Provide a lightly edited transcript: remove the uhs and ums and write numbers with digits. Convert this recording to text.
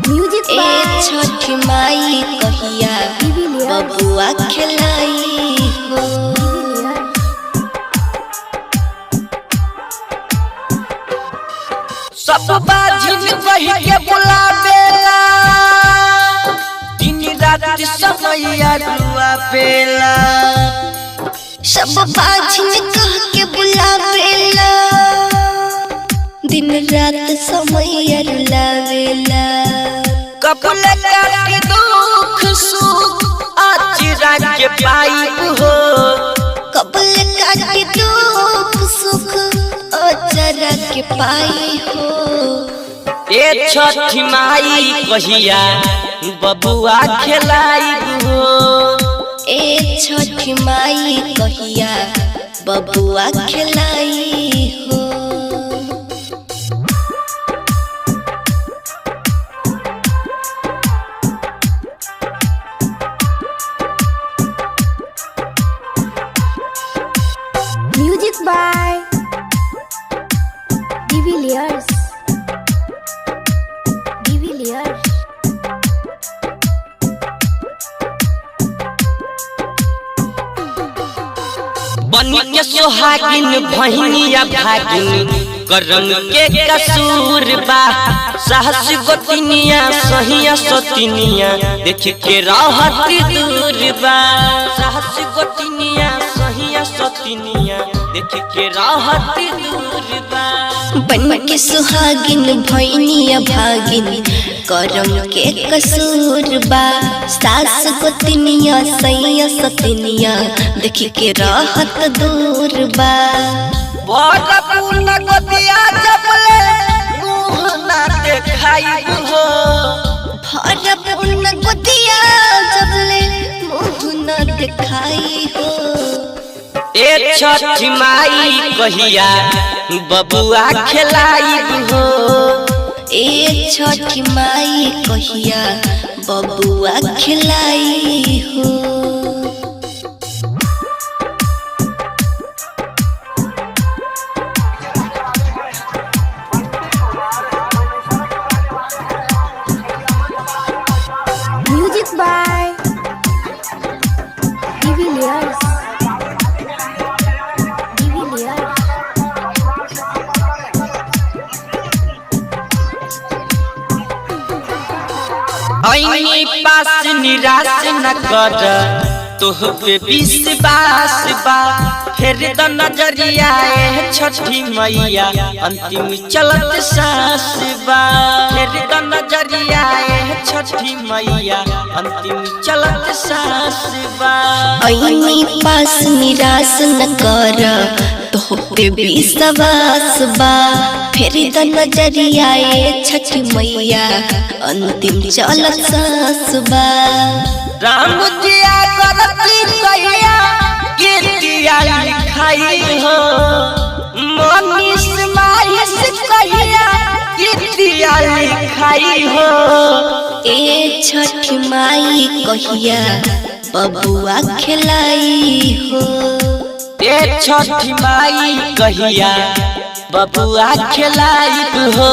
Music ए छठ माई कहिया बबुआ खेलाई हो। सब बाझिन कही के बुलावेला, दिन रात समैया रुआ पेला। सब बाझिन कह के बुलावेला, दिन रात समय रुलावेला। कबूल के दुख सुख आज के पाई हो। कबल काट दुख सुख अचरा के पाई हो। ए छठ माई कहिया बबुआ खेलाई हो। ए छठ माई कहिया बबुआ खेलाई हो। Music by de Villiers. De Villiers. बन के सोहागिन भहिनिया भागिन करम के कसूर बा। साहस गोतिनिया सहिया सतिनिया देख के रहत दूर बा। साहस गोतिनिया सहिया सतिनिया देख के रहत दूर बा। बन के सुहागिन भैनिया भागिन करम के कसूर बा। सास गोतनिया सैया सतनिया देख के रहत दूर बा। बड़ पूर्ण गोतिया जबले मुँह ना देखाई हो। भर पूर्ण गोदिया जबले मुँह न दिखाई हो। ए छठ माई कहिया बबुआ खेलाई हो। ए छठ माई कहिया बबुआ खिलाई हो। Music by de Villiers. De Villiers. ऐनी पास निराश न कर, तोह पे विश्वास बा। फिर द नजरिया ए छठी मैया अंतिम चलत सास बा। फिर द नजरिया ए छठी मैया अंतिम चलत सास बा। ऐनी पास निराश न कर, तोहपे विश्वास बा। फिर द नजरिया ए छठ मैया अंतिम चलत सास बा। राम जिया करती कैया कीर्तिया लिखाई हो। मनीष माहिस कैया कीर्तिया लिखाई हो। ए छठ माई कहिया बबुआ खेलाई हो। ए छठ माई कहिया बबुआ खेलाई हो।